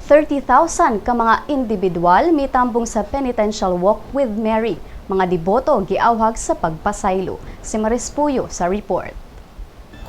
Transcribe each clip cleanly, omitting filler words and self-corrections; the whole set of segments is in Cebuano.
30,000 ka mga individual mitambong sa Penitential Walk with Mary. Mga deboto giawhag sa pagpasaylo. Si Maris Puyo sa report.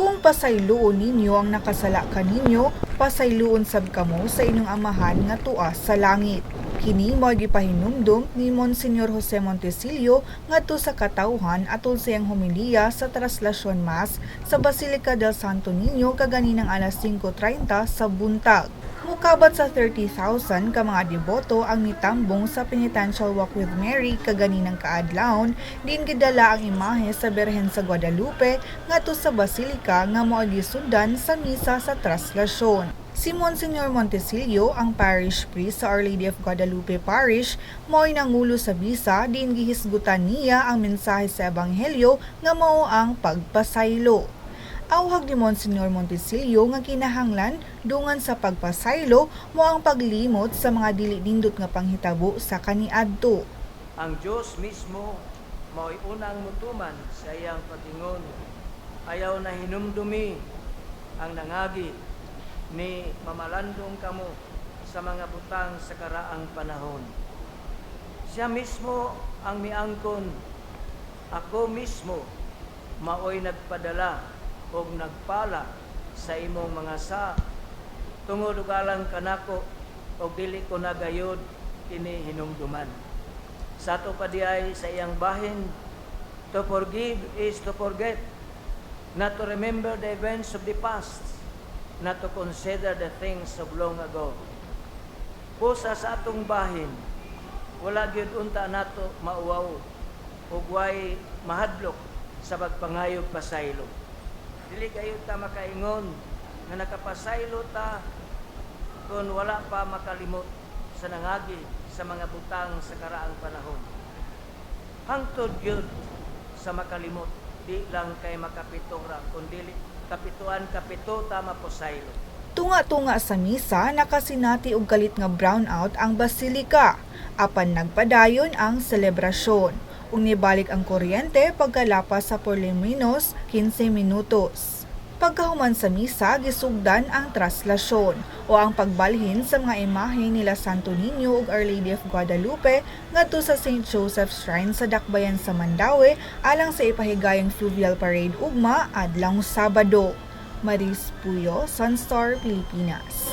Kung pasayloon ninyo ang nakasala kaninyo, pasayloon sab kamo sa inyong Amahan nga tuas sa langit. Kini mao gipahinumdum ni Monsignor Jose Montecillo ngadto sa katawhan atol sa iyang homilya sa Traslasyon Mass sa Basilica del Santo Niño kaganinang alas 5:30 sa buntag. Mukabat sa 30,000 ka mga deboto ang mitambong sa Penitential Walk with Mary kaganinang kaadlawon, din gidala ang imahe sa Birhen sa Guadalupe ngadto sa basilika nga mao gisundan sa misa sa Traslasyon. Si Monsignor Montecillo, ang parish priest sa Our Lady of Guadalupe Parish, mao'y nangulo sa misa din gihisgutan niya ang mensahe sa Ebanghelyo nga mao ang pagpasaylo. Awhag ni Monsignor Montecillo nga kinahanglan dungan sa pagpasaylo mao ang paglimot sa mga dili nindot nga panghitabo sa kaniadto. Ang Diyos mismo mao'y unang mutuman sa iyang pag-ingon, "Ayaw na hinumdumi ang nangagi, ni mamalandong kamo sa mga butang sa karaang panahon." Siya mismo ang miangkon, "Ako mismo mao'y nagpadala og nagpala sa imong mga sa tungod ug alang kanako, og dili ko na gayod kini hinumduman." Sa ato pa diay sa iyang bahin, to forgive is to forget, not to remember the events of the past, not to consider the things of long ago. Pusa sa atong bahin, wala gyud unta nato mauwaw ug way mahadlok sa pagpangayog pasaylo. Dili gayud ta makaingon nga nakapasaylo ta kung wala pa makalimot sa nangagi sa mga butang sa karaang panahon. Hangtod gyud sa makalimot, di lang kay makapito ra, kundi kapituan kapito ta mapasaylo. Tunga-tunga sa misa, nakasinati og kalit nga brownout ang basilika. Apan nagpadayon ang selebrasyon. Ug nibalik ang kuryente pagkalapas sa por lo menos 15 minutos. Pagkahuman sa misa, gisugdan ang traslasyon o ang pagbalhin sa mga imahe nila Santo Niño ug Our Lady of Guadalupe ngadto sa St. Joseph Shrine sa Dakbayan sa Mandaue alang sa ipahigayang Fluvial Parade ugma adlawng Sabado. Maris Puyo, Sunstar Pilipinas.